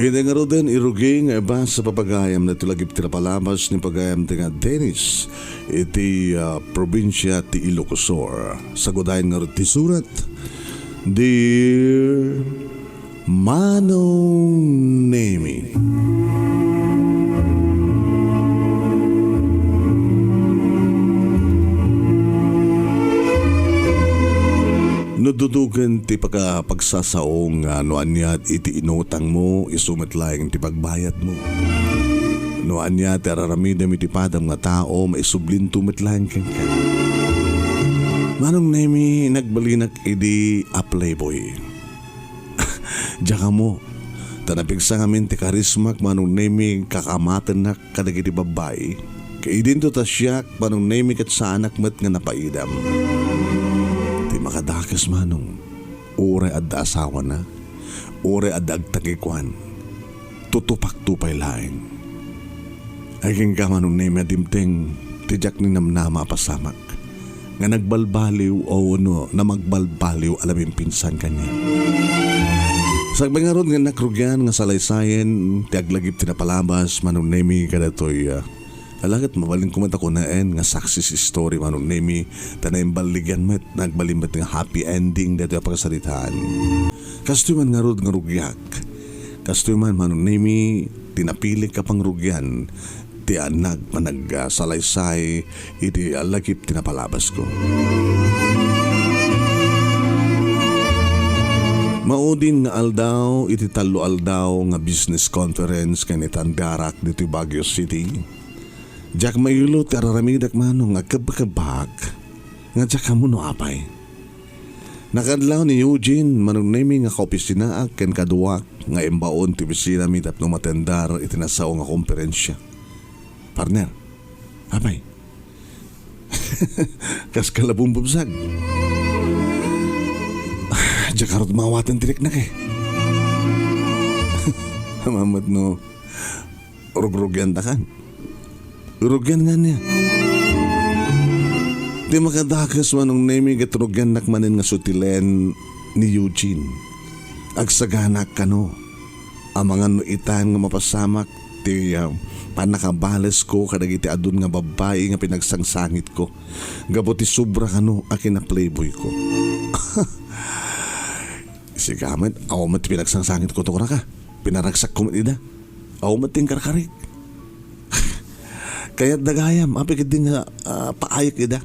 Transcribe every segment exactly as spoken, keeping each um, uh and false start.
Iti ngaruden, irugi nga ibasa ti pagayam daytoy lagip ti napalabas ni pagayam ti nga Dennis iti, ah, probinsia ti Ilocos Sur. Sagudayen ngarud ti surat, Dear Manong Nemi. No dudugen ti paka-, pagsasaong, ah, no ania iti inutangmo, isu met laeng ti pagbayadmo. No ania ti araramidem iti padam nga tao, maisublinto met laeng kenka. Manong Nemi, nagbalinak idi a playboy. Diak ammo, ta napigsa ngamin ti karismak, Manong Nemi, kakamatennak kadagiti babbai. Ket idinto ta siak, Manong Nemi, ket saanak met nga napaidam. Ti makadakes, Manong, uray adda asawana, uray adda agtagikuan, tutupakto pay laeng. Ay, kenka, Manong Nemi, a dimteng ti diak ninamnama a pasamak nga nagbalbaliw o no namagbalbaliw a namimpinsan kaniak. Sakbay ngarud nga innak rugian nga salaysayen ti aglagip ti napalabas, Manong Nemi, kadatoy, ah, ala ket mabalinko met a kunaen nga success story, Manong Nemi, ta naimballigan met, nagbalin met nga happy ending daytoy a pakasaritaan. Kastoy man ngarud nga rugiak. Kastoy man, Manong Nemi, ti napilik a pangrugian ti annag panag-, ah, salaysay iti, ah, lagip ti napalabasko. Maudin nga aldaw, iti tallo aldaw nga business conference ken itandarak ditoy Baguio City, diak mailo ti araramidek, Manong, nga agkebkebbaak nga diak ammo no apay. Nakadlaw ni Eugene, Manong Nemi, nga kaopisinaak ken kaduak nga imbaon ti opisinami tapno matendar iti nasao nga komperensia. Partner, apay, kas ka la bumbubsag. Diak ngarud maawaten ti riknak, eh. Ammom met no rugrugiantakan. Rugian nga niya. Ti makadakes, Manong Nemi, ket rugiannak manen nga sutilen ni Eugene. Agsaganak kano. Amangan no itan nga mapasamak ti, ah, pannakabalesko kadagiti adun nga babbai nga pinagsangsangitko gapu ti sobra kano a kinaplayboyko. Sika met, awan met ti pinagsangsangitko, tukraka. Pinaragsakko met ida. Awan met ti inkarkarik. Kayatda gayam, apay ketdi nga, ah, paayek ida.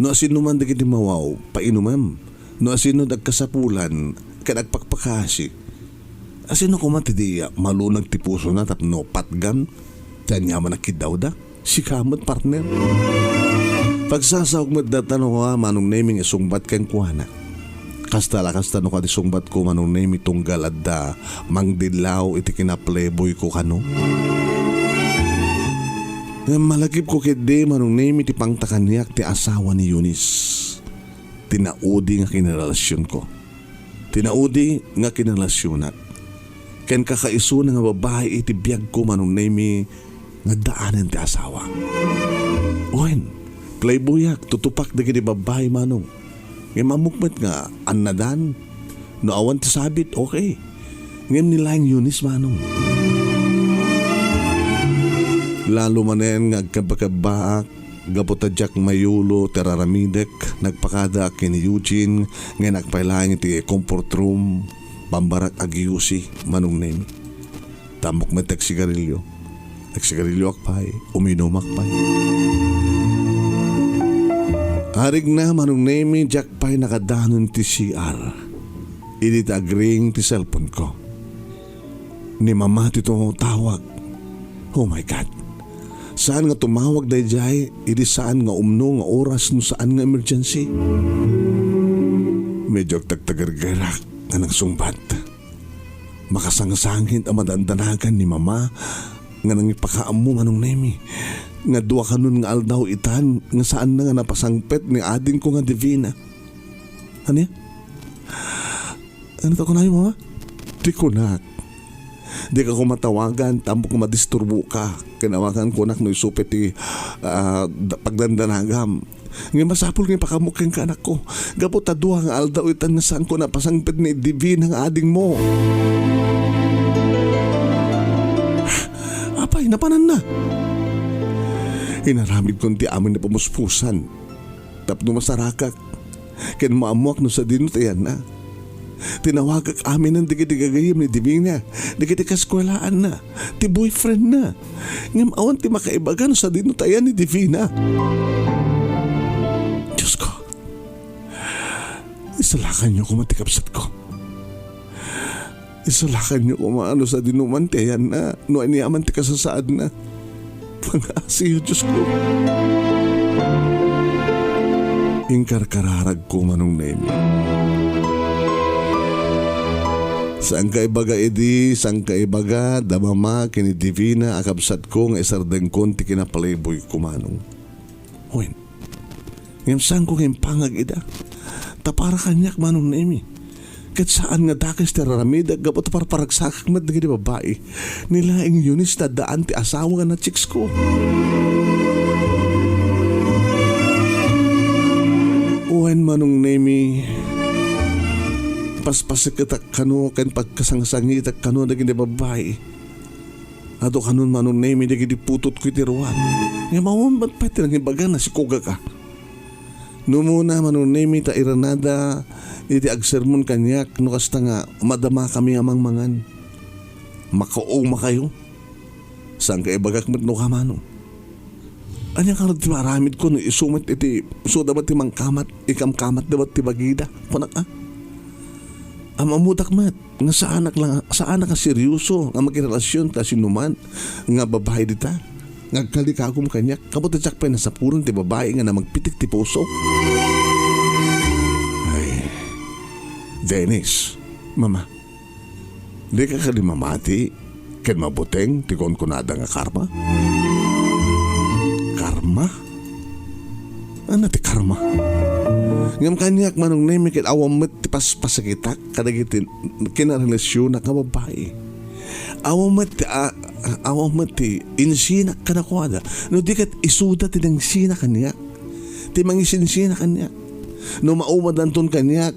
No asino man dagiti mawaw, painumem. No asino dagkasapulan, ket agpakpakasi. Asino koma ti di, ah, malunag ti pusona tapno patgan ti aniaman a kiddawda? Sika met, partner. Pagsasaok met dayta no, ah, Manong Nemi, nga isungbat kenkuana. Kasta la, kasta no kadi sungbatko, Manong Nemi, tunggal adda mangdillaw iti kinaplayboyko kano. Ngem malagipko ketdi, Manong Nemi, ti pangta kaniak ti asawa ni Eunice. Ti naudi nga kinarelasionko. Ti naudi nga kinarelasionak. Ken kakaisuna nga babbai iti biagko, Manong Nemi, nga addaanen ti asawa. Wen, playboyak, tutupak dagiti babbai, Manong. Ngem ammok met nga annadan, no awan ti sabit, okay. Ngem ni laeng Eunice, Manong. Lalo manen nga agkabakabbaak, gapu ta diak mayulo ti araramidek, nagpakadaak ken ni Eugene nga innak pay laeng iti comfort room, bambarak agiusi, Manong Nemi. Tammok met ti agsigarilio. Agsigarilioak pay, uminumak pay. Arigna, Manong Nemi, diak pay nakadanon ti C R. Idi ta agring ti cellphone ko. Ni Mama ti tumatawag. Oh my God. Saan nga tumawag daydiay, idi saan nga umno nga oras no saan nga emergency. Medyo agtagtagergerak nga nangsungbat. Makasangsangit a madandanagan ni Mama nga nangipakaammo, Manong Nemi, nga dua kanon nga aldaw itan nga saanna nga napasangpet ni adingko nga Divina. Ania? Ania ti kunayo, Mama? Ti kunak. Dika koma tawagan, tapno madisturboka. Ken amangan kunak no isu pay ti, ah, da-, pagdandanagam. Ngem masapul nga ipakaammo kenka, anakko. Gapu ta dua nga aldaw itan nga saanko napasangpet ni Divina nga adingmo. Napananna. Inaramidkon ti amin a pamuspusan tapno masarakak ken maammuak no sadino ti ayanna. Tinawagak aminen dagiti gagayyem ni Divina, dagiti kaeskuelaanna, ti boyfriendna. Ngem awan ti makaibaga no sadino ti ayan ni Divina. Diosko, isalakanyo koma ti kabsatko. Isalakanyo koma no sadino man ti ayanna, no aniaman ti kasasaadna. Pangaasiyo, Diosko. Inkarkararagko, Manong Nemi. Saanka ibaga idi, saanka ibaga da Mama ken ni Divina a kabsatko nga isardengkon ti kinapalibuyko, Manong. Wen, ngem saanko nga impangag ida. Ta para kaniak, Manong Nemi, ket saan nga dakes ti ar-aramidek gapu ta parparagsakak met dagiti babai. Ni laeng Eunice ta addaan ti asawa nga nachiksko. Wen, Manong Nemi, paspaseketak kano ken pagkasangsangitak kano dagiti babai. Adu kanon, Manong Nemi, dagiti putotko iti ruar. Ngem awan met pay ti nangibagana, sikogak a. No umuna, Manong Nemi, ta iranada iti agsermon kaniak no kasta nga madamakami a mangmangan. Makaumakayo. Saanka ibagak met no kamano. Ania ngarud ti maaramidko no isu met iti, isuda met ti mangkamat, ikamkamatda met ti bagida? Kunak a. Ammodak met nga saanak lang, saanak a serioso nga makirelasion ta sinuman nga babai dita. Nga agkalikagum kaniak, gapu ta diak pay nasapulan ti babai nga namagpitik ti puso. Ay, Dennis, Mama, dika kadi mamati ken mabuteng ti kunkunada nga karma? Karma? Ania ti karma? Ngem kaniak, Manong Nemi, ket awan met ti paspasakitak kadagiti kinarelasionak nga babai. Awan met ti, a-, awan met ti insinak kadakuada. No di ket isuda ti nangsina kaniak. Ti mangisinsina kaniak. No maumadanton kaniak,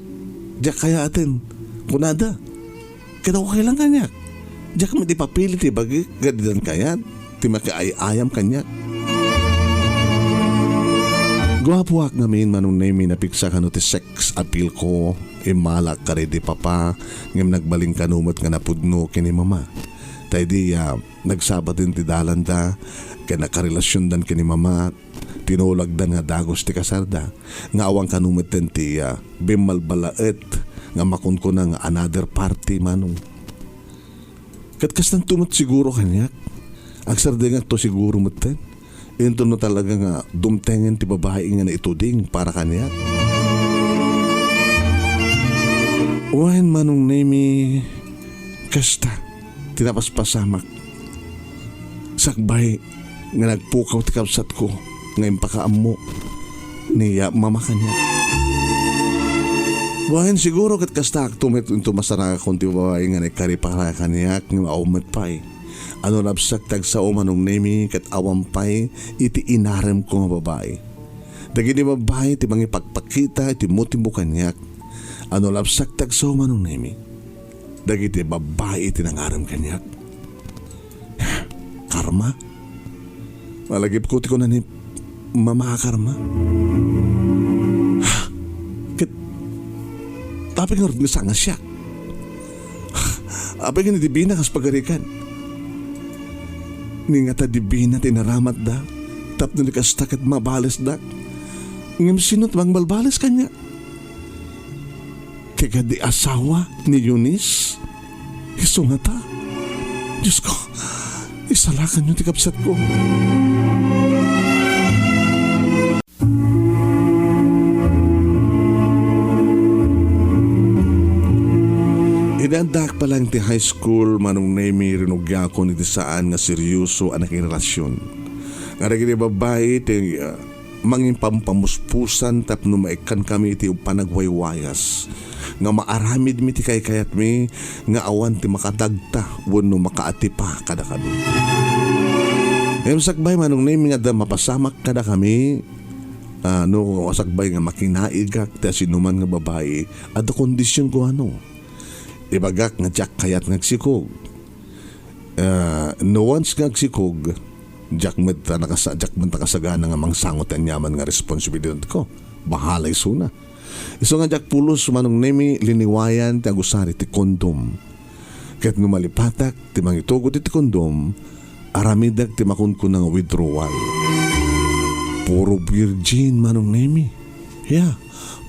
diak kayaten. Kunada. Ket okay lang kaniak. Diak met ipapili ti bagik, nga didan kayat ti makiay-ayam kaniak. Guapoak ngamin, Manong Nemi, napigsa kano ti sex appeal ko. Immalak kadaydi papa, ngem nagbalin kano met nga napudno ken ni mama. Ta idi, ah, nagsabaten ti dalanda, ken nakarelasiondan ken ni mama, tinulagdan nga dagus ti kasarda, nga awan kano metten ti, ah, bimmalbalaet nga makunkuna nga another party, Manong. Ket kastanto met siguro kaniak. Agsardengakto siguro metten. Inton no talaga nga dumtengen ti babai nga naituding para kaniak. Wen, Manong Nemi, kasta ti napaspasamak. Sakbay nga nagpukaw ti kabsatko nga impakaammo ni, ah, mama kaniak. Wen, siguro ket kastaakto met inton masarakakon ti babai nga nagkaripara kaniak nga awan met pay. Ano labsak ti agsao, Manong Nemi, ket awan pay iti inaremko nga babai. Dagiti babai ti mangipakpakita iti motibo kaniak. Ano labsak ti agsao, Manong Nemi. Dagiti babai ti nangarem kaniak. Karma? Malagipko ti kuna ni Mama a karma. Ket apay ngarud nga sangasiak? Apay nga ni Divina kas pagarikan? Ni ngata Divina ti naramatda, tapno ni kasta ket mabalesdak. Ngem sino ti mangbalbales kaniak? Ti kadi asawa ni Eunice? Isu ngata? Diosko, isalakanyo ti kabsatko. Idi addaak pa laeng ti high school, Manong Nemi, rinugiakon iti saan nga serioso a nakirelasion. Nga dagiti babbai ti, ah, mangipampamuspusan tapno maikkankami iti panagwaywayas nga maaramidmi ti kaykayatmi nga awan ti makatagta wenno makaatipa kadakami. Ngem sakbay, Manong Nemi, nga adda mapasamak kadakami, ah, no sakbay nga makinaigak ti asinoman nga babai, adda kondisionko, ano? Ibagak nga diak kayat nga agsikog. Ah, no once nga agsikog, diak met ta nakasa-, diak met nakasagana nga mangsango ti aniaman nga responsibilidadko. Bahala isuna. Isu nga diak pulos, Manong Nemi, liniwayan ti agusar iti kondom. Ket no malipatak ti mangitugot iti kondom, aramidek ti makunkuna nga withdrawal. Puro virgin, Manong Nemi. Ya,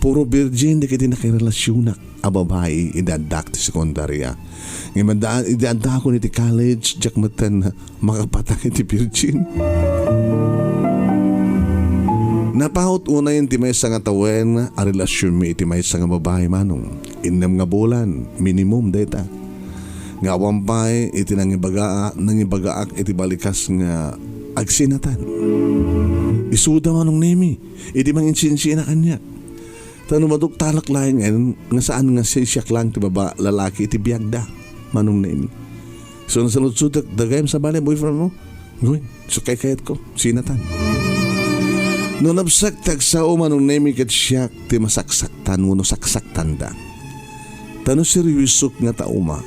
puro virgin dagiti nakirelasionak a babai idi addaak ti sekundaria. Ngem adda-, idi addaakon iti college, diak metten makapatang iti virgin. Napaut unayen ti maysa nga tawen a relasionmi iti maysa nga babai, Manong. Innem nga bulan, minimum dayta. Nga awan pay iti nangibaga-, nangibagaak iti balikas nga agsinatan. Isuda, Manong Nemi, idi manginsinsina kaniak. Ta no maduktalak laengen nga saan nga si-, siak lang ti baba-, lalaki iti biagda, Manong Nemi. So, nasaludsodek, dagayem sabali boyfriend mo? Gwen, so kaykayatko, sinatan. No napsek ti agsao, Manong Nemi, ket siak ti masaksaktan wenno saksaktanda. Ta no seryosoak nga ta uma,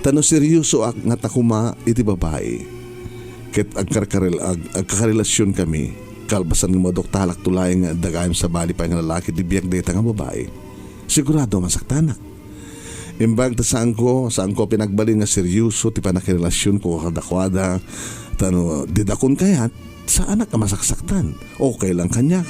ta no seryosoak nga ta kuma iti babai, ket agkarkarel-, ag-, agkakarelasionkami, kalpasan nga maduktalak to laeng nga dagayem sabali pay nga lalaki ti biag dayta nga babai, sigurado a masaktanak. Imbag ta saanko, saanko pinagbalin nga seryoso ti pannakirelasionko kadakuada, ta no dida kon kayat, saanak a masaksaktan. Okay lang kaniak.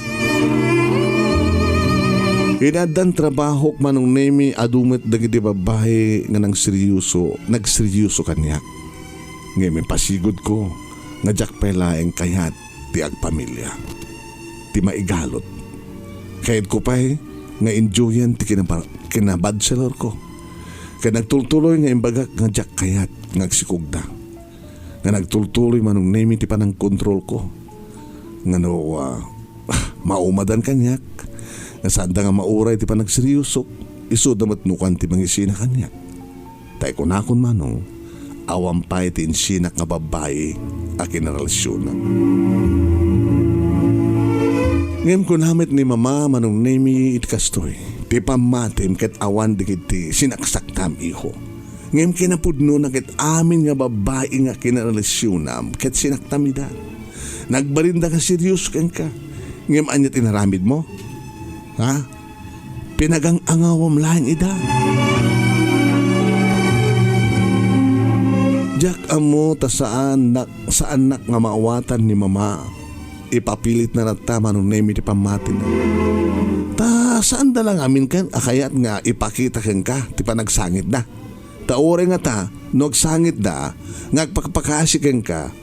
Idi addan trabahok, Manong Nemi, adu met dagiti babbai nga nangseryoso, nagseryoso kaniak. Ngem impasigudko nga diak pay laeng kayat ti agpamilia, ti maigalot. Kayatko pay nga enjoyen ti kinaba-, kinabachelorko. Ket nagtultuloy nga imbagak nga diak kayat nga agsikogda. Nga nagtultuloy, Manong Nemi, ti panangkontrolko. Nga no, ah, maumadan kaniak, nga saanda nga mauray ti panagseryosok, isuda met no kuan ti mangisina kaniak. Ta ikunakon, Manong, awan pay ti insinak nga babbai a kinarelasionak. Ngem kuna met ni Mama, Manong Nemi, iti kastoy, ti pammatim ket awan dagiti sinaksaktam, iho. Ngem kinapudnona ket amin nga babbai nga kinarelasionam ket sinaktam ida. Nagbalinda nga seryoso kenka. Ngem ania ti inaramidmo? Ha? Pinagang-angawam laeng ida. Diak ammo ta saannak, saannak nga maawatan ni Mama. Ipapilitna latta, Manong Nemi, ti pammatina. Ta saanda la ngamin ken a kayat nga ipakita kenka ti panagsangitda. Ta uray ngata, no agsangitda, nga agpakpakasi kenka,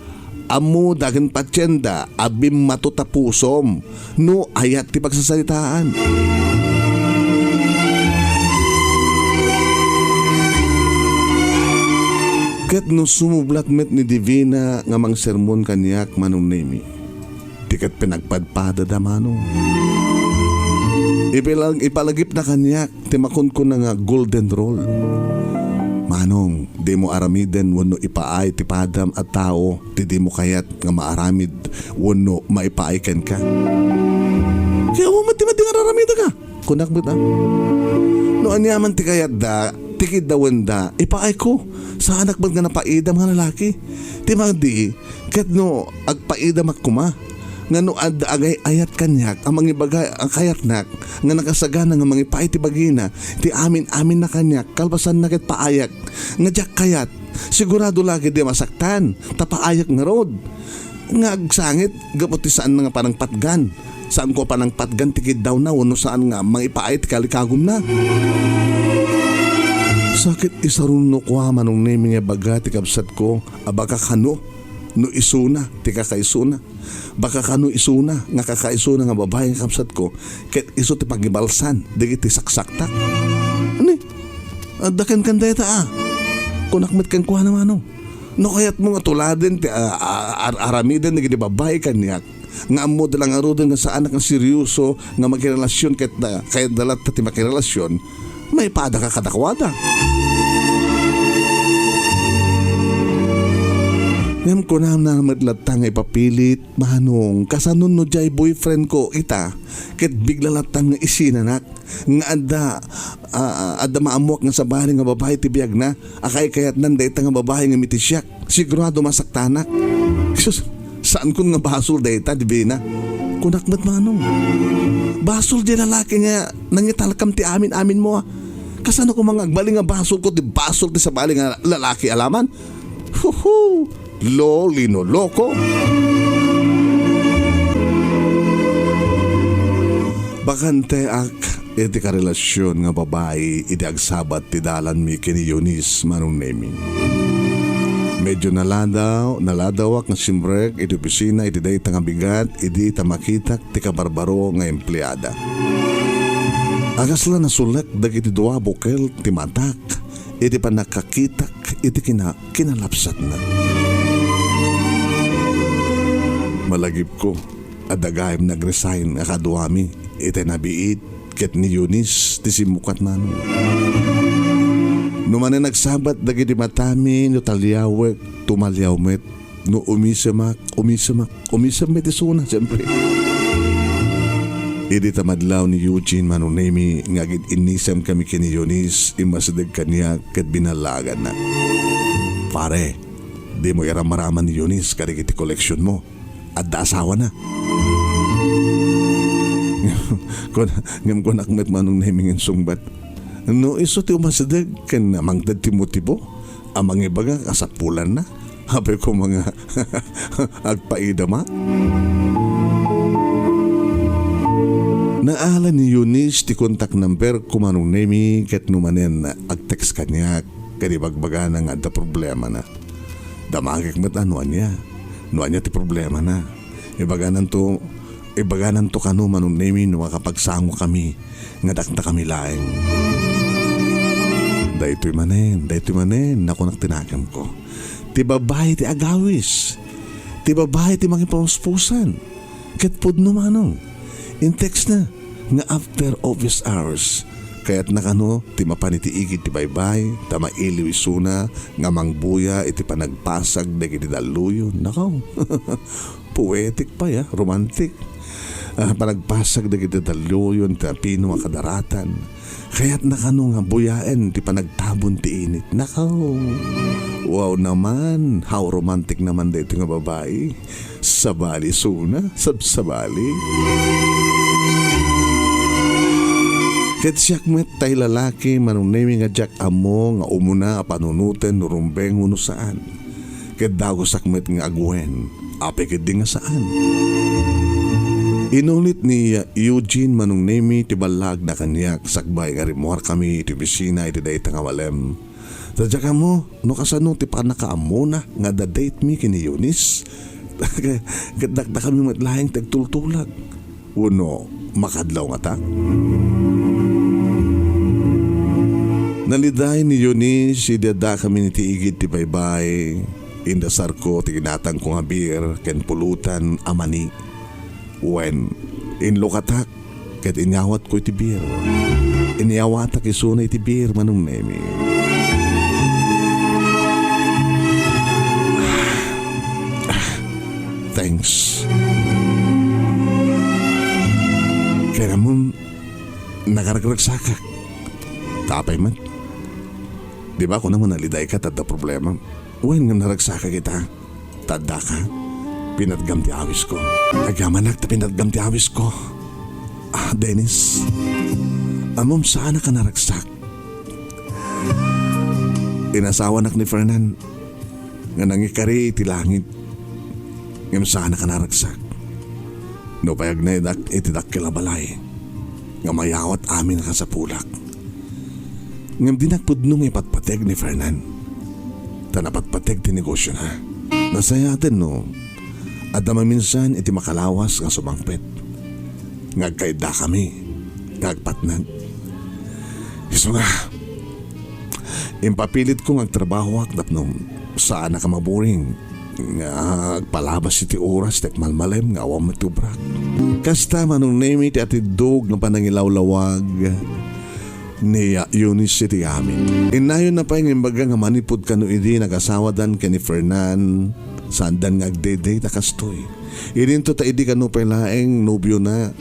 ammoda ken patienda a bimmato ta pusom no ayat ti pagsasaritaan. Ket no sumublat met ni Divina nga mangsermon kaniak, Manong Nemi, ti ket pinagpadpadada, Manong. Ipalag-, ipalagipna kaniak ti makunkuna nga golden rule. Manong, dimo aramiden wenno ipaay ti padam a tao ti dimo kayat nga maaramid wenno maipaay kenka. Kaya awan met ti madi nga ar-aramidek, a? Kunak met, a? No aniaman ti kayatda, ti kiddawenda, ipaayko. Saanak met nga napaidam nga lalaki. Ti madi, ket no agpaidamak koma, nga no adda agay-ayat kaniak a mangibaga a kayatnak, nga nakasagana nga mangipaay ti bagina, ti amin-aminna kaniak, kalpasanna ket paayak, nga diak kayat, sigurado la ketdi a masaktan, ta paayak ngarud. Nga agsangit, gapu ti saan nga panangpatgan. Saanko a panangpatgan ti kiddawna wenno saan nga mangipaay ti kalikagumna. Sakit isarunno kua, Manong Nemi, nga ibaga ti kabsatko a baka kano no isuna ti kakaisuna. Baka kano isuna nga kakaisuna nga babai nga kabsatko ket isu ti pangibalsan dagiti saksaktak. Ani? Adda kenkan dayta, a? Kunak met kenkuana, Manong. No kayatmo nga tuladen ti, a, a, ar-, aramiden dagiti babbai kaniak, nga ammoda la ngaruden nga saanak nga seryoso nga makirelasion ket, a, kayatda latta ti makirelasion, maipadaka kadakuada. Ngem kunana met latta nga ipapilit, Manong, kasano no diay boyfriend ko ita, ket bigla latta nga isinanak, nga adda, ah, adda maammoak nga sabali nga babai ti biagna, a kaikayatnan dayta nga babai nga mitisiak, sigurado masaktanak. Sus, saankon nga basol dayta, di ba na? Kunak met, Manong. Basol diay lalaki nga nangitalkam ti amin-aminmo, a. Kasano koma nga agbalin nga basolko ti basol ti sabali nga lalaki a laman? Huhu! Lo, linoloko. Bakanteak iti karelasion nga babai idi agsabat ti dalanmi ken ni Eunice, Manong Nemi. Medyo naladaw, naladawak nga simrek iti opisina iti dayta nga bigat idi ta makitak ti kabarbaro nga empleada. Akasla nasulek dagiti dua bukel ti matak iti pannakakitak iti kina-, kinalapsatna. Malagipko, adda gayam nag-resign a kaduami iti nabiit ket ni Eunice ti simmukat, Manong. No manen agsabat dagiti matami, no taliawek, tumaliaw met. No umisemak, umisemak, umisem met isuna, siyempre. Idi ta madlaw ni Eugene, Manong Nemi, nga agin-innisem kami ken ni Eunice, immasideg kaniak ket binallaganna. Pare, dimo iramaraman ni Eunice kadagiti koleksionmo. Adda asawana. Kun-, ngem kunak met, Manong Nemi, nga insungbat, no isu ti umasideg ken mangted ti motibo a mangibaga, kasapulanna. Apay koma nga agpaidama. Naala ni Eunice ti contact number ko, Manong Nemi, ket no manen agtext kaniak, ket ibagbagana nga adda problemana. Damagek met a no ania. No ania ti problemana. Ibagananto, ibagananto kano, Manong Nemi, no makapagsango kami nga dakdakami laeng. Daytoy manen, daytoy manen, nakunak ti nakemko. Ti babai ti agawis. Ti babai ti mangipauspusan. Ket pudno, Manong. Intextna nga after office hours. Kayatna kano ti mapan iti igid ti baybay, ta mailiw isuna nga mangbuya iti panagpasag dagiti dalluyon. Nakaw. Poetic pay, ah, romantic. Ah, panagpasag dagiti dalluyon ti napino a kadaratan. Kayatna kano nga buyaen ti panagtabon ti init. Nakaw. Wow naman, how romantic naman daytoy nga babai. Sabali isuna, sabsabali. Ket siak met tay lalaki, Manong Nemi, nga diak ammo nga umuna a panunoten no rumbeng wenno saan. Ket dagusak met nga agwen, apay ketdi nga saan. Inulit ni Eugene, Manong Nemi, ti ballagna kaniak sakbay nga rimmuarkami iti opisina iti dayta nga malem. Ta diak ammo no kasano ti pannakaammona nga adda date mi ken ni Eunice. Ket dakdakami met laeng ti agtultulag. Wenno makadlaw ngata? Naliday ni Eunice idi addakami iti igid ti baybay. Indasarko ti ginatangko nga beer ken pulutan a mani. Wen, inlukatak ket inyawatko iti beer. Inyawatak isuna iti beer, Manong Nemi. Thanks. Kayatmo, nakaragsaksakak. Apay met? Di ba, kunam nga nalidayka ta adda problema? Wen, ngem naragsakak ita. Ta addaka, pinatgam ti awisko. Agyamanak ta pinatgam ti awisko. Ah, Dennis, ammom, saanak a naragsak. Inasawanak ni Fernan nga nangikari iti langit. Ngem saanak a naragsak. Nupay agnaydak iti dakkel a balay nga mayawat amin a kasapulak. Ngem dinak pudno nga ipatpateg ni Fernan. Ta napatpateg ti negosiona. Nasayaten no adda maminsan iti makalawas nga sumangpet nga agkaiddakami nga agpatnag. Isu nga, impapilitko nga agtrabahoak tapno saanak a maburing nga agpalabas iti oras ti agmalmalem nga awan met ti obrak. Kasta, Manong Nemi, ti atiddog nga panangilawlawag ni Eunice iti amin. Innayonna pay nga imbaga nga manipud kano idi nagasawadan ken ni Fernan, Saandan nga agdedate a kastoy. Idinto ta idi kano pay laeng nobiona,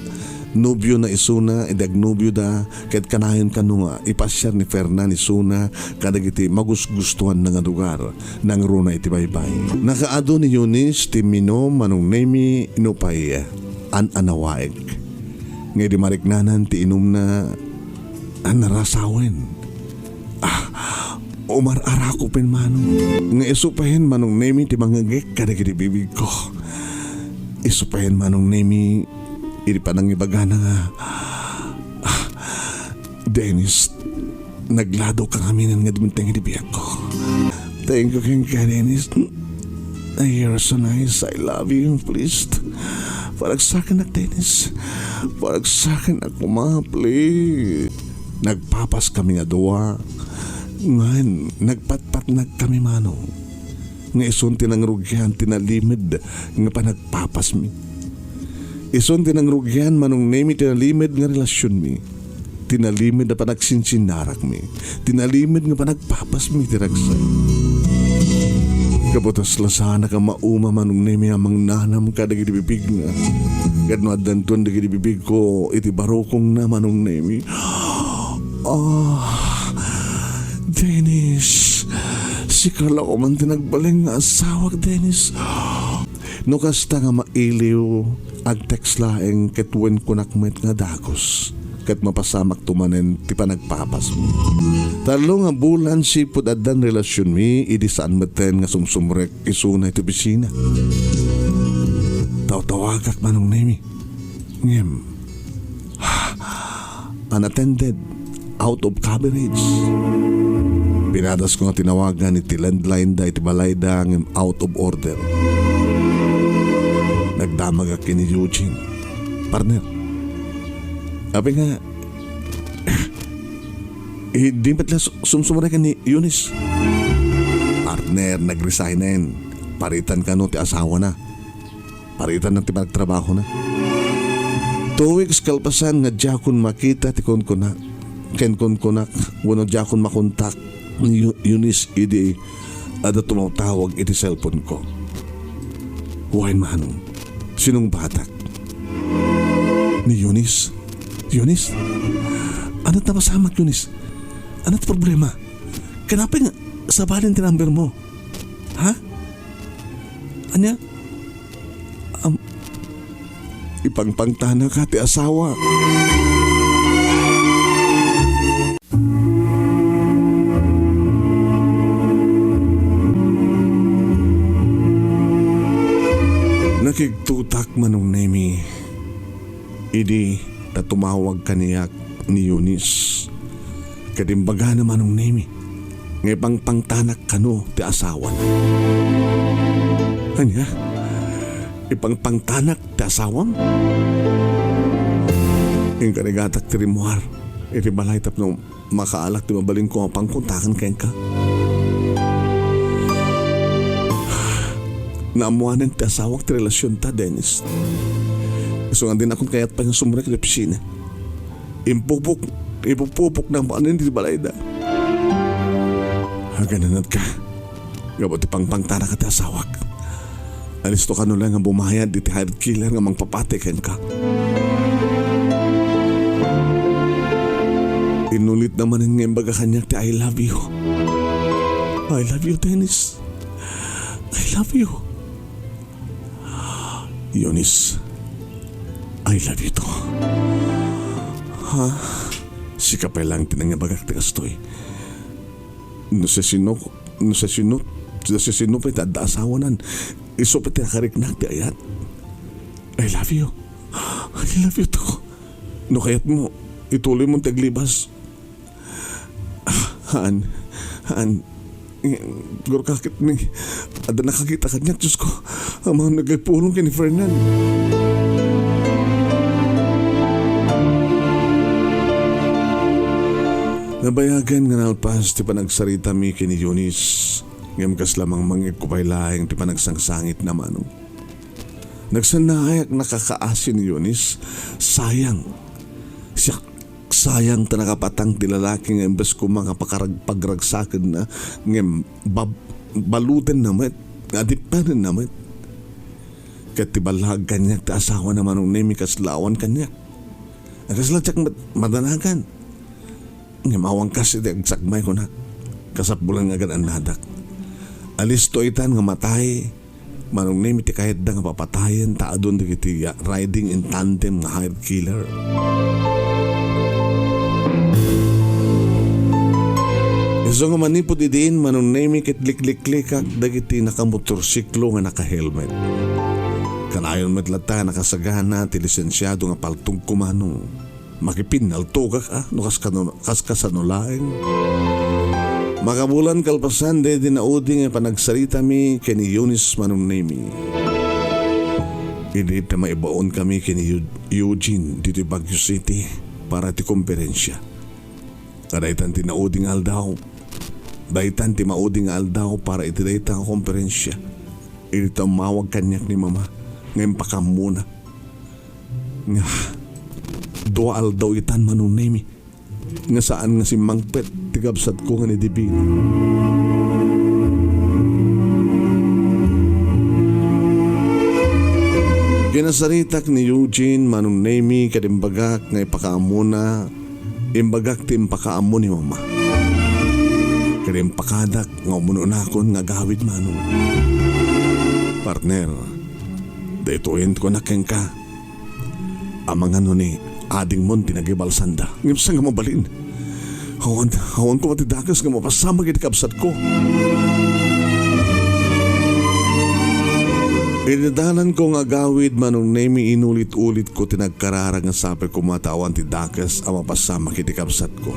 nobiona isuna, idi agnobioda, ket kanayon kano nga ipasiar ni Fernan isuna kadagiti magusgustoanna nga lugar, nangruna iti baybay. Nakaadu ni Eunice ti mino, Manong Nemi, nupay an-anawaek. Nga idi mariknanan ti inumna, a narasawen. Ah, umar-arakupen, Manong. Nga isu payen, Manong Nemi, ti mangngegek kadagiti bibigko. Isu payen, Manong Nemi, idi panangibagana nga, ah, Dennis, nagladok ka ngamin nga dumteng iti biagko. Thank you kenka, Dennis. Ay, you're so nice. I love you. Please. Paragsakenak, Dennis. Paragsakenak koma, please. Nagpapas kami nga dua. Ngan, nagpatpatnag kami, Manong. Nga isun ti nangrugian ti nalimed nga panagpapasmi. Isun ti nangrugian, Manong Nemi, ti nalimed nga relasionmi. Ti nalimed a panagsinsinarakmi. Ti nalimed nga panagpapasmi ti ragsay. Kabutas la sana ka mauma, Manong Nemi, a mangnanam kadagiti bibigna. Ket no addanton dagiti bibigko iti barukongna, Manong Nemi. Ah, Dennis, sika la man ti nagbalin nga asawak, Dennis. No kasta nga mailiw, agtext laeng ket wen kunak met nga dagus, ket mapasamakto manen ti panagpapasmo. Tallo nga bulan sipud addan relasionmi, idi saan metten nga sumsumrek isuna iti opisina. Tawtawagak, Manong Nemi. Ngem, unattended, out of coverage. Pinadasko nga tinawagan iti landline da iti balayda ngem out of order. Nagdamagak ken ni Eugene. Partner, apay nga, eh, di met la su-, sumsumrek ni Eunice? Partner, nagresignen. Paritan kano ti asawana. Paritan na ti panagtrabahona. Two weeks kalpasan nga diakon makita ti kunkuna-, ken kunkunak, wenno diakon makontak ni Yu-, Eunice idi adda tumawtawag iti cellphone ko. Wen, Manong, sinungbatak. Ni Eunice? Eunice? Ania ti napasamak, Eunice? Ania ti problema? Ken apay nga sabali ti number mo? Ha? Ania? Am, ipangpangtanaka ti asawa. Nakigtotak, Manong Nemi, idi ta tumawag kaniak ni Eunice. Ket imbagana, Manong Nemi, nga ipangpangtanak kano ti asawana. Ania? Ipangpangtanak ti asawam? Inkarigatak ti rimmuar iti balay tapno makaalak ti mabalinko nga pangkontakan kenka. Naammoanen ti asawak ti relasionta, Dennis. Isu nga dinakon kayat pay nga sumrek iti opisina. Impupok, ipupupokna manen iti balayda. Agananak ka. Gapu ti pangpangtanaka ti asawak. Alisto kano laeng nga bumayad iti hired killer nga mangpapatay kenka. Inulitna manen nga imbaga kaniak ti "I love you." "I love you, Dennis. I love you." "Eunice, I love you too." Ha? Sika pay laeng ti nangibagak ti kastoy. No sisino, no sisino, no sisino pay ti adda asawanan, isu pay ti nakariknak ti ayat. "I love you. I love you too. No kayatmo, ituloy mo ti aglibas." "Haan, haan. Siguro ka ket ni, adda nakakita kaniak, Diyos ko. Amangan nga agpulong ken ni Fernan." Nabayagen nga nalpas ti panagsaritami ken ni Eunice. Ngem kasla mangmangngegko pay laeng ti panagsangsangitna, Manong. Nagsannaayak nakakaasi ni Eunice. Sayang. Siak, sayang ta nakapatang ti lalaki nga imbes koma nga pakarag-, pagragsakenna, ngem bab-, balutenna met. Adippenenna met. Ket ti ballaag kaniak ti asawana, Manong Nemi, kasla awan kaniak. A, kasla diak met madanagan. Ngem awan kas iti agsakmay, kunak. Kasapulan nga agan-annadak. Alisto itan nga matay, Manong Nemi, ti kayatda nga papatayen ta adun dagiti ya-, riding in tandem nga hired killer. Isu nga manipud idin, Manong Nemi, ket likliklikak dagiti nakamotorsiklo nga nakahelmet. Kanayon met latta nakasagana ti lisensiado nga paltogko, Manong. Makipinnaltogak, a, no kas kano-, kas kasano laeng. Makabulan kalpasan daydi naudi nga panagsaritami ken ni Eunice, Manong Nemi. Idi ta maibaon kami ken ni Eu-, Eugene ditoy Baguio City para ti komperensia. Kadaytan ti naudi nga aldaw. Daytan ti maudi nga aldaw para iti dayta nga komperensia. Idi ta umawag kaniak ni Mama nga impakaammona. Nga, dua aldaw itan, Manong Nemi, nga saan nga simmangpet ti kabsatko nga ni Divina. Kinasaritak ni Eugene, Manong Nemi, ket imbagak nga ipakaammona, imbagak ti impakaammo ni Mama. Ket impakadak nga umun-unakon nga agawid, Manong. Partner, daytoyen ti kunak kenka. Amangan no ni adingmon ti nagibalsanda. Ngem saan nga mabalin? Awan, awanko met ti dakes nga mapasamak iti kabsatko. Iti dalanko nga agawid, Manong Nemi, inulit-ulitko ti nagkararag nga sapay koma ta awan ti dakes a mapasamak iti kabsatko.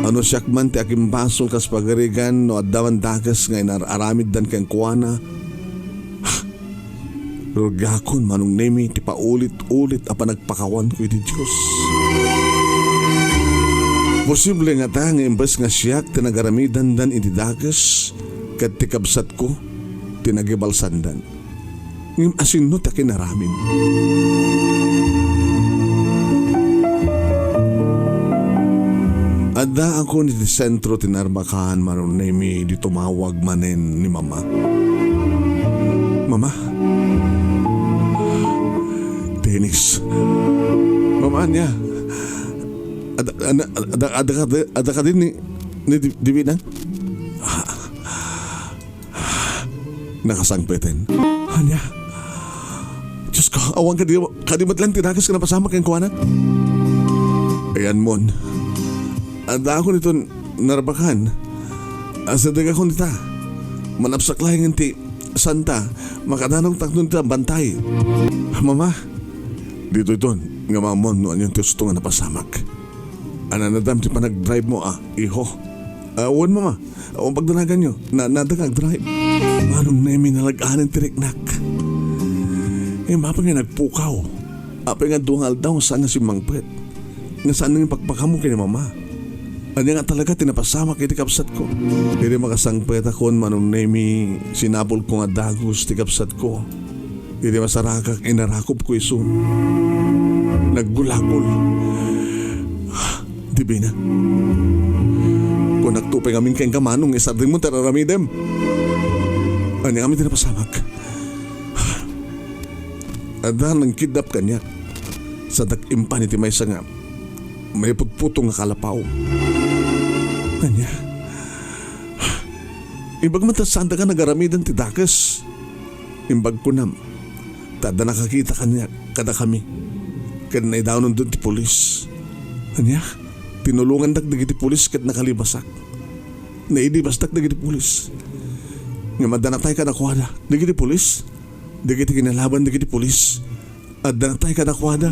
Ano siak man ti akimbasol kas pagarigan no adda man dakes nga inar-aramiddan kenkuana? Rugiakon, Manong Nemi, ti paulit-ulit a panagpakawanko iti Dios. Posible ngata nga imbes nga siak ti nagaramidandan iti dakes ket ti kabsatko ti nagibalsandan. Ngem asino ti akinaramid? Addaakon iti sentro ti narbakan, Manong Nemi, idi tumawag manen ni Mama. Mama? Dennis. Mama, ania? Ada, ada, ada, ada ka di-, ada ka din ni, ni Di-, Divina? Nakasangpeten. Ania? Diosko, awan kadi, kadi met laeng ti dakes nga napasamak kenkuana? Ayanmon. Addaakon iton narbakan. Asidegakon ita. Manapsak laeng ti santa. Makadanaw takno ita bantay. Mama, ditoyton nga maammom no anian ti husto nga napasamak. Ananadam ti panagdrive mo, a, iho. A, wen, Mama. Awan pagdanaganyo. Na, nada nga agdrive. Manong Nemi, nalag-anen ti riknak. Ngem apay nga nagpukaw? Apay nga dua nga aldaw saan nga simmangpet? Nga saan nga ipakpakam mo ken ni Mama? Ania nga talaga ti napasamak iti kabsatko? Idi makasangpetakon, Manong Nemi, sinapulko nga dagus ti kabsatko. Idi masaragak, inarakopko isu. Naggulagol. Divina. Kunakto pay ngamin kenka, Manong, isardengmo ti ar-aramidem. Ania ngamin ti napasamak? Adda nangkidnap kaniak. Sadak impan iti maysa nga maiputputong nga kalapaw. Ania? Imbag man ta saandaka nagaramidan ti dakes. Imbag kunam, ta adda nakakita kaniak kadakami. Ket naidaonandon ti pulis. Ania? Tinulongandak dagiti pulis ket nakalibasak. Nailibasdak dagiti pulis. Ngem adda natay kadakuada. Dagiti pulis? Dagiti kinalaban dagiti pulis? Adda natay kadakuada.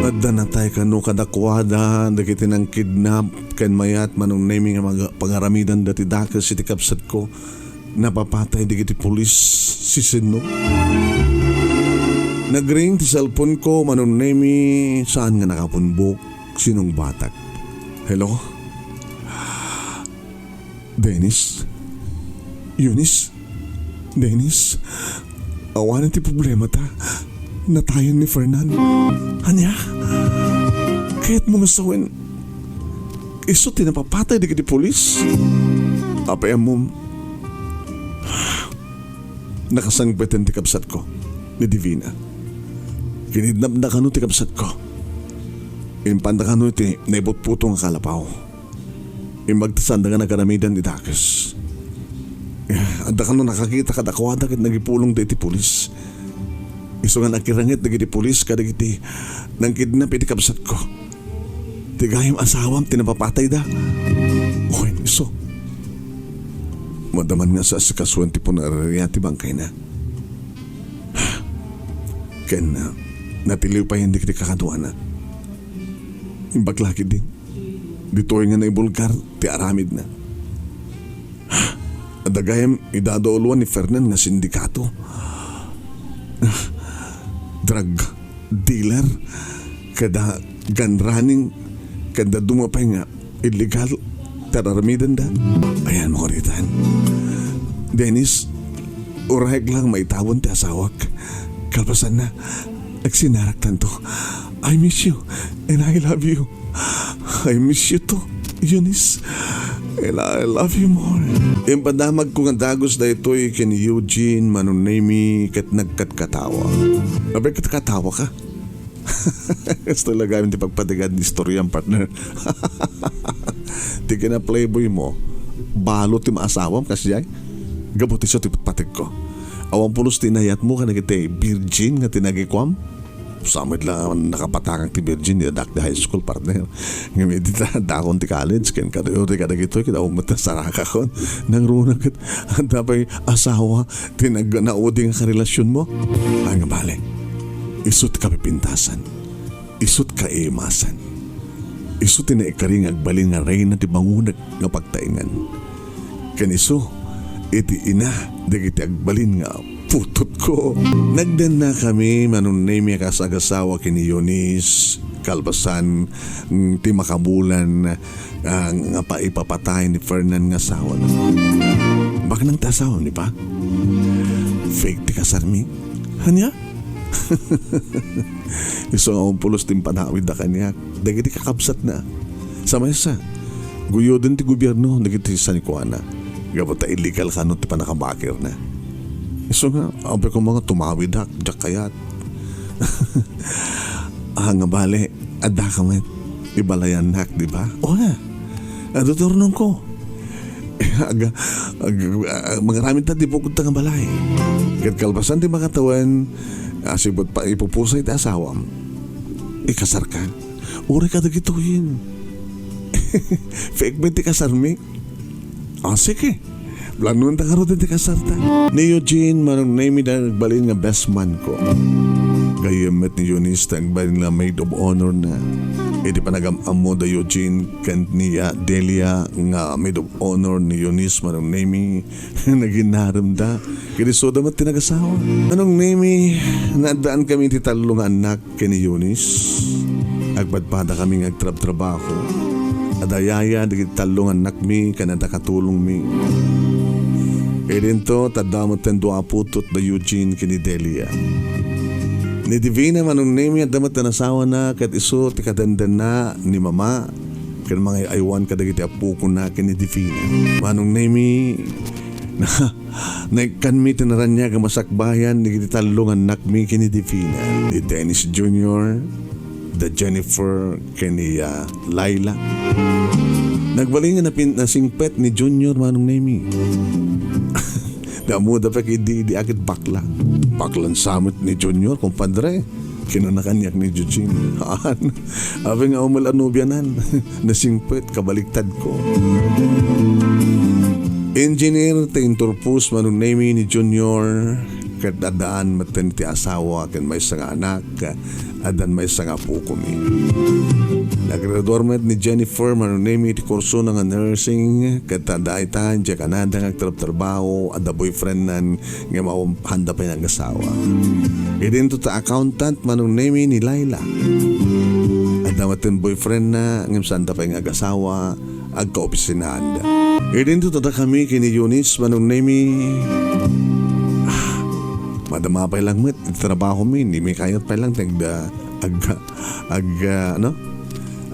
Adda natay kano kadakuada dagiti nangkidnap ken mayat, Manong Nemi, nga maga-, pagaramidanda ti dakes iti kabsatko. Napapatay dagiti pulis. Sisinno? Nagring ti cellphone ko, Manong Nemi, saan nga nakapunbok. Sinungbatak. Hello? Dennis? Eunice? Dennis? Awan ti problema ta. Natayen ni Fernan. Ania? Kayatmo nga sawen, isu ti napapatay dagiti pulis? Apay ammom? Nakasangpeten ti kabsatko ni Divina. Kinidnapna kano ti kabsatko. Impanda kano iti naiputputo nga kalapaw. Imbag ta saanda nga nagaramidan iti dakes. Adda kano nakakita kadakuada ket nagipulongda iti pulis. Isu nga nakiranget dagiti pulis kadagiti nangkidnap iti kabsatko. Ti gayam asawam ti napapatayda. Wen, isu. Madama nga saasikasuen ti punerreria ti bangkayna. Ken, ah, natiliw pay dagiti kakaduana. Imbag la ketdi, ditoy nga naibulgar ti aramidna. Adda gayam idadauluan ni Fernan nga sindikato. Drug dealer, kada gun running, kada duma pay nga illegal ti aramidenda. Ayan mo kuritan. Dennis, urayek lang maitawen ti asawak. Kalpasanna, agsinarak tanto. I miss you and I love you. I miss you too, Eunice. And I love you more. Impadamagko nga dagus daytoy ken Eugene, Manong Nemy, ket nagkatkatawa. Abay, katkatawa ka? Gusto lagayam ti pagpatigan ni istorya, partner. Ti kina-playboy mo, balo ti maasawam, kasdiay? Gapu ti isu ti patpategko. Awan pulos ti inayatmo kadagiti virgin nga tinagikuam? Sa met la, nakapatakak ti virgin, diak ti high school, partner. Ngem idi ta, dakon ti college, ken kaduyo ti kadagitoy, ket awan met nasarakakon. Nangruna ket, adda pay asawa, ti nag-, naudi nga karelasionmo. Ay, nga bale. Isu ti kapipintasan. Isu ti kaimasan. Isu ti naikari nga agbalin nga reyna ti bangonek nga pagtaengan. Ken isu, iti ina dagiti agbalin nga putotko. Nagdennakami, Manong Nemy, a kasagasawa ken ni Eunice, kalpasan, mm, ti makabulan, ah, nga paipapatay ni Fernan nga asawam. Baknang ti asawam, di ba? Fake ti kasarmi. Ania? Isu nga umpulos ti impanawidda kaniak dagiti kakabsatna. Sa maysa, guyoden ti gobierno dagiti sanikuana gapu ta illegal kano ti pannakabakirna. Isu nga, apay koma nga tumawidak, diak kayat. Ah, nga bale, adda ka met. Ibalayannak, di ba? O nga. Adu ti urnongko. Ag-, ag-, ag-, mangaramidta ti bukod ta nga balay. Ket kalpasan ti makatawen, asibet pa ipupusay ti asawam. Ikasarka? Uray kadagitoyen. Fake met ti kasarmi? Ah, sige. Planuenta ngarud ti kasarta. Ni Eugene, Manong Nemy, da nagbalin nga best man ko. Gayyem met ni Eunice ta agbalin nga maid of honor na. Iti panagam-ammo da Eugene ken ni, ah, Delia nga maid of honor ni Eunice, Manong Nemy, naginaremda. Ket isuda met ti nagasawa. Manong Nemy, naaddankami iti tallo nga annak ken ni Eunice. Agpadpadakami nga agtrabtrabaho. Adda yaya dagiti tallo nga annakmi ken adda katulongmi. Idinto, adda met ti dua a putot da Eugene ken ni Delia. Ni Divina, Manong Nemy, adda met ti nasawana ket isu ti kadendenna ni Mama ken mangay-aywan kadagiti appokona ken ni Divina. Manong Nemy, na Naikkanmi ti naraniag a masakbayan dagiti tallo nga annakmi ken ni Divina, ni Dennis Junior, da Jennifer, ken ni, ah, Laila. Nagbalin nga napin-, nasingpet ni Junior, Manong Nemy. Ammoda pay idi, idi agid bakla. Baklan sa met ni Junior, kumpadre. Kinuna kaniak ni Eugene. Haan. Apay nga umel a nobianan. Nasingpet, kabaliktadko. Engineer ti inturpos, Manong Nemy, ni Junior, ket addaan metten ti asawa ken maysa nga anak, addan maysa nga apokomi. Naggraduar met ni Jennifer, Manong Nemy, ti kursona nga nursing, ket adda ita idiay Canada nga agtrabtrabaho, adda boyfriendnan, ngem awan handa pay nga agasawa. Idinto ta accountant, Manong Nemy, ni Laila. Adda metten boyfriendna, ngem sanda pay nga agasawa, agkaopisinaanda. Idinto ta dakami ken ni Eunice, Manong Nemy. Ah, Madama pay lang met iti trabahomi, ni mi kayat pay lang ti ag-, ag-, ag-, ah, ano?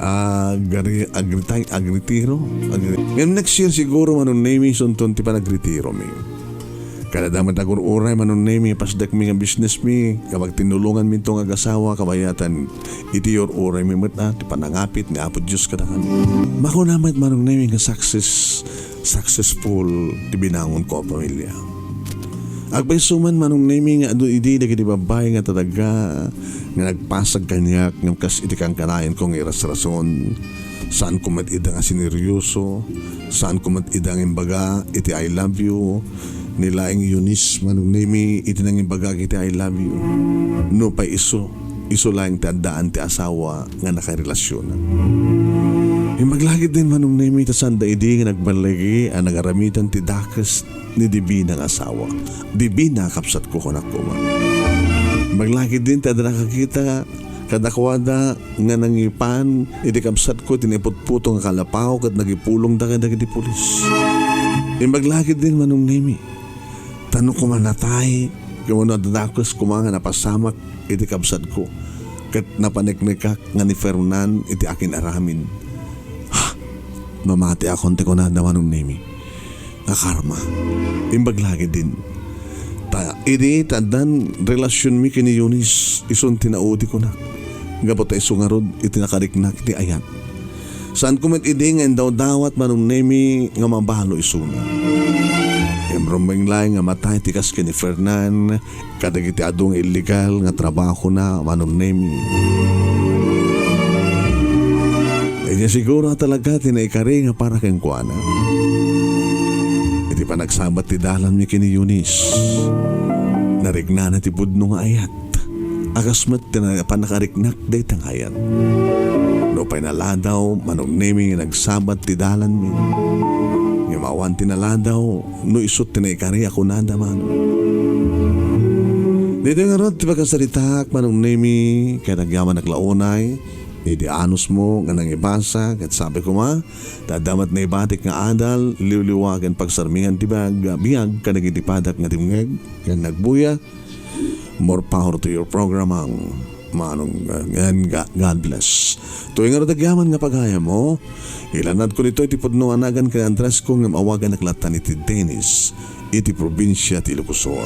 Agri-, agritay-, agritiro. Agri-, ngem next year siguro, Manong Nemi, isunton ti panagritiromi. Kada met agur-uray, Manong Nemi, pasdekmi nga businessmi, kapag tinulonganmi to nga agasawa, kabayatan iti ur-uraymi met, ah, ti panangapit ni Apo Dios kadakami. Makuna met, Manong Nemi, nga success, successful ti binangonko a pamilia. Agpayso man, Manong Nemi, nga adu idi dagiti babbai nga talaga nga nagpasag kaniak ngem kas iti kankanayanko nga irasrason. Saanko met ida nga sineryoso, saanko met ida nga imbaga iti "I love you." Ni laeng Eunice, Manong Nemi, iti nangimbaga iti "I love you." Nupay isu, isu laeng ti addaan ti asawa nga nakarelasionan. Imbag la ketdin, Manong Nemi, ta saanda idi nga nagballigi a nagaramidan ti dakes ni dibina nga asawa. Dibina a kabsatko, kunak koma. Imbag la ketdin ti adda nakakita kadakuada nga nangipan iti kabsatko iti naiputputo nga kalapaw ket nagipulongda kadagiti pulis. Imbag la ketdin, Manong Nemi, ta no koma natay, ken no adda dakes koma nga napasamak iti kabsatko, ket napaneknekak nga ni Fernan iti akin-aramin. Ha! Mamatiakon ti kunada, Manong Nemi, nga karma. Imbag la ketdin. Ta idi ta addan relasionmi ken ni Eunice, isun ti naudi kunak. Gapu ta isu ngarud iti nakariknak ti ayat. Saanko met idi nga indawdawat, Manong Nemi, nga mabalo isuna. Imrumbeng laeng nga matay ti kas ken ni Fernan kadagiti adu nga illegal nga trabahona, Manong Nemi. Idiay siguro a talaga ti naikari nga para kenkuana. Iti panagsabat ti dalanmi ken ni Eunice, nariknana ti pudno nga ayat. A kas met ti na-, panakariknak dayta nga ayat. Nupay naladaw, Manong Nemi, nga nagsabat ti dalanmi, ngem awan ti naladaw, no isu ti naikari a kunada, Manong. Ditoy ngarud ti pakasaritaak, Manong Nemi, ket agyamanak la unay iti anusmo nga nangibasa, ket sabi koma, ta adda met naibatik nga adal, liwliwa ken pagsarmingan ti biag, biag kadagiti padak nga dimngeg ken nagbuya. More power to your program, Manong, uh, and Ga-, God bless. Toy nga rod agyaman nga pagayammo, ilanadko ditoy ti pudno a nagan ken addressko ngem awaganak latta iti Dennis, iti probinsia ti Ilocos Sur.